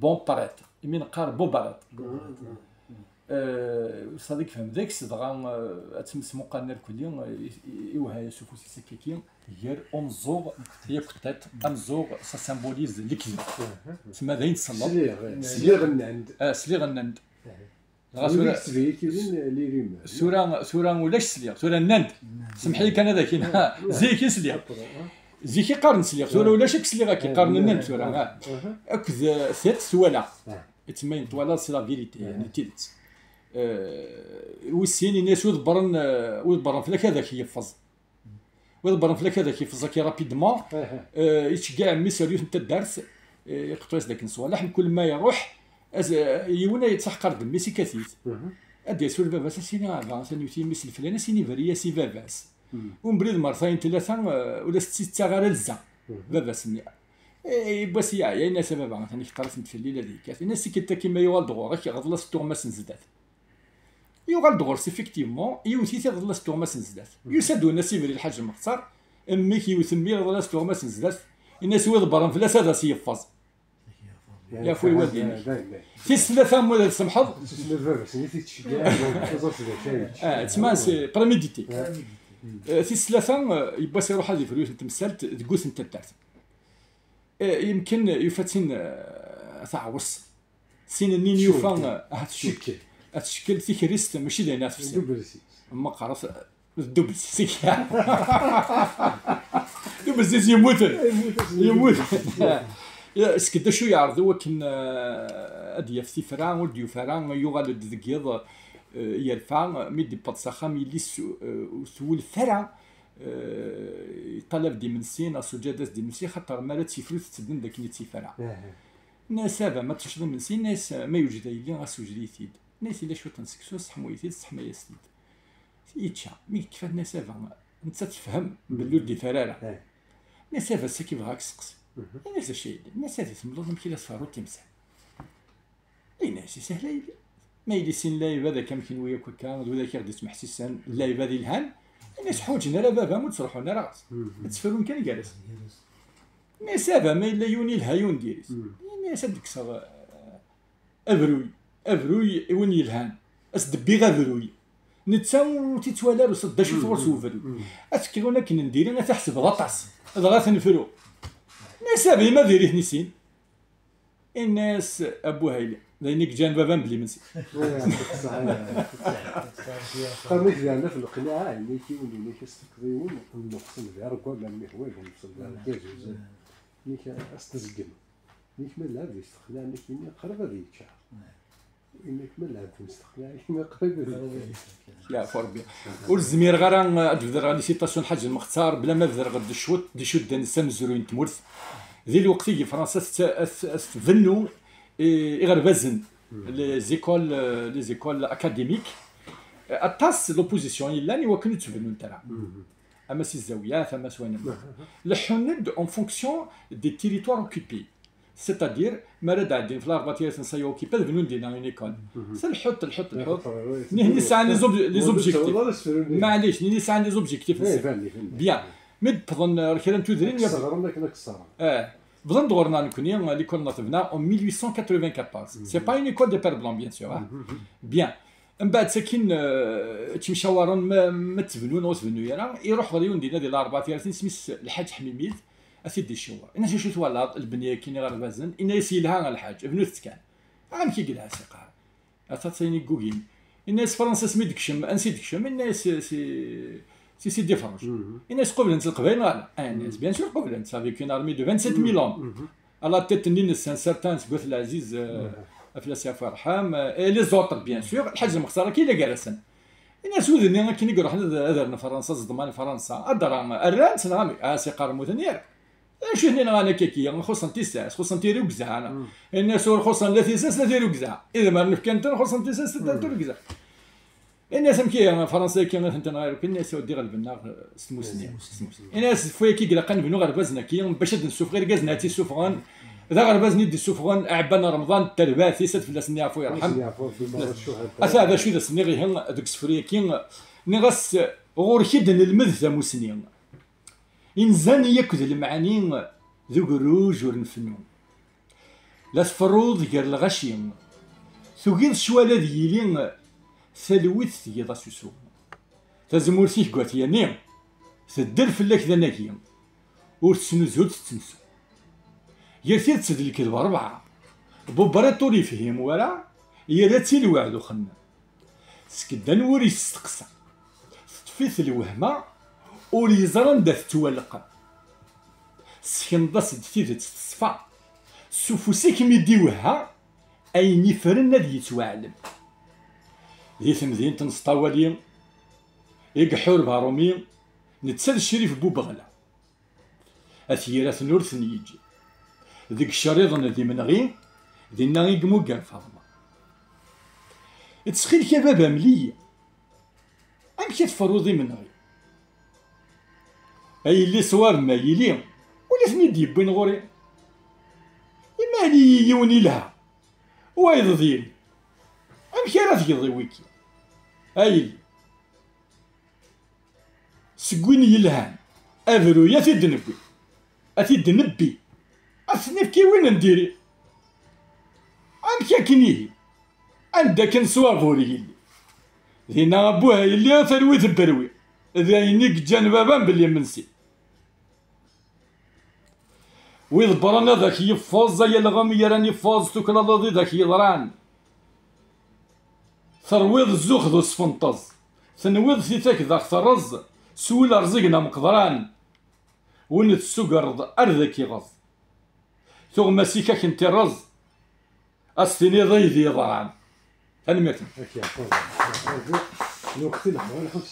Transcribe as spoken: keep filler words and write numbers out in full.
Bon Paret, imi neqqar Bobaret. Eh, Sadiq fhem deg-s, dɣa, eh, ad tmesmuqalen irkelli, eh, i, i, iwehha-yas ufus-is akkaki, gar umeẓẓuɣ d yakkeṭṭiṭ, ameẓẓuɣ, ça symbolise lekdeb. Tma d ayen tselleḍ. Sliɣ, eh, sliɣ nnan-d. Ah, sliɣ nnan-d. Dɣa tura, tura, tura ulac sliɣ, tura nnan-d. Semḥ-iyi kan ad ak-iniɣ, zik i sliɣ. Zik i qqaren sliɣ, tura ulac akk sliɣ akka, qqaren nnan-d tura. Ah. Akked, eh, tiṭ twala. Yettmayen twalaḍ, c'est la vérité, yani d tidet. Eh, wis sin, ini-as wi ḍebbren, eh, wi ḍebbren fell-ak ad ak-yeffeẓ. Wi ḍebbren fell-ak ad ak-yeffeẓ akka rapidement. Eh, yettceggiɛ mmi-s ar yiwet n taddart, eh, iqeṭṭu-yas-d akken ṣṣwalaḥ, mkul ma iruḥ, az-, yiwen ad yettḥeqqar d mmi-s, ikkat-it. Ad d-yas ur d baba-s, as-ini, "A baba, atan yewwet-iyi mmi-s leflan, as-ini beri-yas i baba-s." Umberid mertayen tlata, eh, ur as-tt-yettaɣ ara lza, baba-s-nni. Eh, yiwwas yeɛya, yenna-as, "A baba, atan ikṭer-as-d fell-i la d-yekkat." Yenna-as, "Tikkelt-agi ma yuɣal-d ɣur-k, ɣeḍl-as tuɣmas n zdat." Yuɣal-d ɣur-s, effectivement, yiwet-it iɣeḍl-as tuɣmas n zdat. Yusa-d, ur as-ibri Lḥaǧ Mextar, "Mmi-k yewwet mmi, iɣeḍl-as tuɣmas n zdat." Yenna-as, "Wi ḍebbren fell-as ad as-yeffeẓ." Yafu lwaldin-ik. Tis tlata, ma ad tsemḥeḍ. Tis tlata, baba-s, nni-t yettceggiɛ, ẓẓerf d acu. Ah, ttman, c'est prémédité. Eh, tis tlata, eh, yiwwas iruḥ ad ifru yiwet n temsalt deg wut n taddart. Eh, yemken yufa-tt-in, eh, teɛwes. Sin-nni n yufa, eh, ah, tcekkel. Ad tcekkel tikerrist, mačči d ayen ara tefsi. Meqqret, d ddubel seg. Ddubel seg yemmuten. Yemmuten. Seg d acu yeɛreḍ i wakken, eh, ad d-yaf tifra, ur d-yufi ara, yuɣal-d deg yiḍ, eh, yerfa, mi d-iwweḍ s axxam, yelli-s, eh, ur twulef ara, eh, yeṭṭalab-d imensi, neɣ tuǧǧa-d-as-d imensi, xaṭer mi ara tt-yefru tettedden d akken i tt-yefra. Nna-as, "A baba, ma teččeḍ imensi?" Nna-as, "Ma yewjed a yelli, ɣas wjed-iyi-t-id." Nna-as, "Yella cwiṭ n seksu, seḥmu-yi-t-id, seḥma-yas-t-id." Yečča. Mi yekfa, nna-as, "A baba, nettat tefhem belli ur d-yefri ara." Nna-as, "A baba, ass-agi bɣiɣ ad k-steqsiɣ." Nna-as, "Acu a yelli?" Nna-as, "Ad iyi-temleḍ amek i la tferruḍ timsal?" Yenna-as, "Isehel a yelli. Ma yella sin lɛibad akka am kenwi akk akka, d widak i ɣ-d-ittmeḥsisen, lɛibad yelhan, yenna-as, ḥwaǧen ara baba-m, ur ttruḥun ara ɣer-s. Ad ttferrun kan gar-asen." Nna-as, "A baba, ma yella yiwen yelha, yiwen diri-t." Yenna-as, "Ad d-kkseɣ, eh, abruy, abruy i win yelhan. Ad s-d-bbiɣ abruy. Netta ur t-ittwali ara, uṣṣed d acu-t ɣur-s ubruy. Ad tekkiɣ akken n diri, ad t-ḥesbeḍ aṭas. Dɣa ad t-nefru." Nna-as, "A baba, ma diri-ten i sin?" Yenna-as, "A Buhayli, d ayen i yeǧǧan baba mebla imensi." Qqaren-ak daɣen ɣef leqlaɛ, yenna-k yiwen, yenna-k ad s-tefkeḍ yiwen, nneqsen di ṛegga, ma mmi hwa, nneqsen di ṛegga, zuzan. Yenna-k ad s-tezgem. Yenna-k ma lɛebd yesteqlaɛ, nekk-nni qrib ad yeččar. Yenna-k ma lɛebd yesteqlaɛ, yenna qrib ad yeččar. Yeɛfu Ṛebbi. Ur zmireɣ ara ad bedreɣ les citations n Lḥaǧ Lmextar bla ma bedreɣ-d cwiṭ d icuddens amezruy n tmurt. Di lweqt i Fransa tett-, at-, at-, tbennu i, iɣerbazen, les écoles, euh, les écoles académiques. Aṭas l'opposition yellan i wakken ur ttbennunt ara. Ama si zzawiyat, ama s wayen am. Leḥḥun-d en fonction des territoires occupés. C'est-à-dire, mi ara d-ɛeddin f Larbatirat n Sayo Okipa, ad bnun dinna une école. C'est lḥuṭ, lḥuṭ, lḥuṭ. Nihni sɛan les ob-, les objectifs. Maɛlic, nihni sɛan les objectifs. Bien. Mi d-wwḍen, eh, kra n tudrin, eh, bḍan-d ɣur-neɣ nekni, l'école-nneɣ tebna en mille huit cent quatre-vingt-quatorze. C'est pas une école de père blanc, bien sûr, hein. Bien. Mbeɛd sakin, eh, ttemcawaren ma, ma ttebnu neɣ ur tbennu ara. Iruḥ ɣer yiwen dinna di Larbatirat, isem-is Lḥaǧ Ḥmimit, ad t-id-icewwer. Ini-as, "Acu twalaḍ, lebni-agi n iɣerbazen?" Ini-as, "Yelha a Lḥaǧ, bnut-t kan." "Amek i yelha?" as-iqqar. Ata d tayen yeggugin. Ini-as, "Fransa asmi d-tekcem, ansi d-tekcem?" Ini-as, "Si, si, si Sidi Ferruj." Ini-as, "Qublen-tt Leqbayel neɣ ala?" Ini-as, "Bien sûr qublen-tt, avec une armée de vingt-sept mille hommes." À la tête-nni-nsen, certains seg At Leɛziz, euh, Aflas yeɛfu yerḥem, euh, et les autres, bien sûr, Lḥaǧ Lmextar akka i la gar-asen. Ini-as, "Wid-nni akken i iruḥen ad, ad rren Fransa, ẓeḍman Fransa, ad d-rran, rran-tt neɣ amek?" "Ah, si qqar mmuten yir." "Acu i ten-yenɣan akka-agi? Xuṣṣen tissas, xuṣṣen tirugza." Ini-as, "Ur xuṣṣen la tissas, la tirugza. Idmaren fkan-ten, xuṣṣen tissas, la tirugza." Ini-as, "Amek ihi Fransa-agi i ten-tenɣa akk?" Ini-as, "Ur d-iɣelben-aɣ s tmussni." Ini-as, "D fayagi i ilaq ad nebnu aɣerbaz-nni-agi, bac ad d-nessufeɣ irgazen ad tt-issufɣen." D aɣerbaz-nni i d-issufɣen Ɛebban Remḍan d terbaɛt-is, ad fell-asen yeɛfu yerḥem. Ata d acu i d as-nniɣ ihi deg usefru-agi, nniɣ-as, "Ɣur-k i d-nelmed tamussni. Inzan yakk d lemɛani d ugerruj ur nfennu." La tferruḍ gar lɣaci, tugiḍ ccwal ad yili, talwit tgiḍ asusu. Tazemmurt-ik deg At Yanni tedder fell-ak d anagi, ur tettnuzu ur tettemsu. Gar tidet d lekdeb rebɛa, Bubriṭ ur yefhim wara, yerra-tt i lweɛd uxemmem. Skeddan wur yesteqsa, teṭṭef-it lwehma, ur yeẓra anda tettwaleqqem. Tessekneḍ-as-d tidet teṣfa, s ufus-ik mi d-iwehha, ayen ifren ad yettwaɛlem. Di temdint n Sṭawali i iḥureb Aṛumi, netta d Crif Bubeɣla. At Yiraten ur ten-yeǧǧi. Deg Ccriḍen d imenɣi, dinna i yemugger Faḍma. Ttxil-k a baba, mel-iyi. Amek i tferruḍ imenɣi? A yelli ṣṣwab ma yili, ula ten-id-yewwin ɣur-i. Imali-yi yiwen ilha, wayeḍ d yelli. Amek ara tgeḍ i wiki? A yelli, seg win yelhan, abruy a t-id-nebbi, a t-id-nebbi, a t-nefk i win n diri. Amek akken ihi? Anda akken ṣṣwab ur yelli. Dinna abbuh a yelli a talwit berwi, d ayen i yeǧǧan baba belli imensi. Wi iḍebbren ad ak-yeffeẓ, ay alɣem yeran iffeẓ, tuklaleḍ i d ak-yeḍran. Terwiḍ zzux d usfenṭeẓ, tenwiḍ titak d aɣ-terreẓ, s wul rẓigen ameqḍran. Win tessugreḍ ar d ak-iɣeẓ, tuɣmas-ik ad kent-irreẓ, a s-tiniḍ ay d yeḍran. Tanemmirt. Ak yeɛqub. Lweqt i nehḍer, ḥuss.